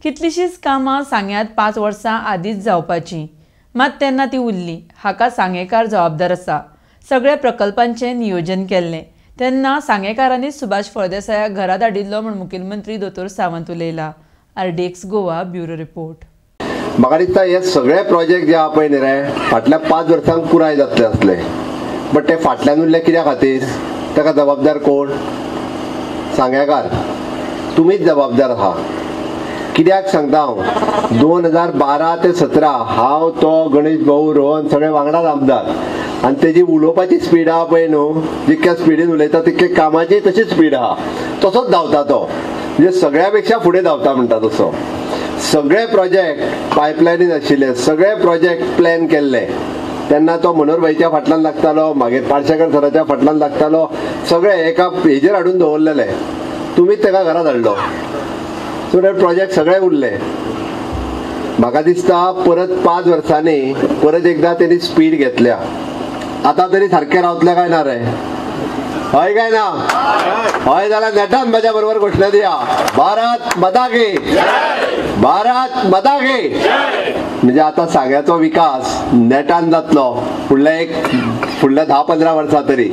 कितलीशींच कामां सांग्यांत 5 वर्सां आदींच जावपाची, मात तेन्ना ती उरली. हाका सांगेकार जबाबदार आसा. सगळ्या प्रकल्पांचें नियोजन केल्लें तेन्ना सांगेकारांनी सुभाष फळदेसायाक घरा धाडिल्लो म्हूण मुखेलमंत्री दोतोर Sawant उलयला. RDX Goa bureau report. म्हाका दिसता हे सगळे प्रोजेक्ट जे आहा पळय न्ही रे फाटल्या 5 वर्सांक पुराय जातले आसले, बट ते फाटल्यान उरले कित्या खातीर? ताका जबाबदार कोण? सांगेकार. तुमीच जबाबदार आहा. कित्याक सांगता हांव, 2012 ते 17 हांव, तो, गणेश भाऊ, रोहन सगळे वांगडाच आमदार, आनी तेजी उलोवपाची स्पीड आहा पळय न्हू, जितक्या स्पिडीन उलयता तितके कामाची तशीच स्पीड आहा, तसोच धांवता तो, म्हणजे सगळ्या पेक्षा फुडें धांवता म्हणटा तसो. सगळे प्रोजेक्ट पायपलायनीन आशिल्ले, सगळे प्रोजेक्ट प्लॅन केल्ले तेन्ना तो मनोहर भाईच्या फाटल्यान लागतालो, मागीर पार्शेकर सराच्या फाटल्यान लागतालो, सगळे एका हेजेर हाडून दवरलेले. तुमीच ताका घरा धाडलो, सो ते प्रोजेक्ट सगळे उरले. म्हाका दिसता परत 5 वर्सांनी परत एकदां तेणी स्पीड घेतल्या. आतां तरी सारकें रावतले काय ना रे? हय काय ना? हय जाल्यार नेटान म्हज्या बरोबर घोशणा दिया, भारत माता की, भारत माता की. म्हणजे आतां सांग्याचो विकास नेटान जातलो फुडल्या 10-15 वर्सां तरी.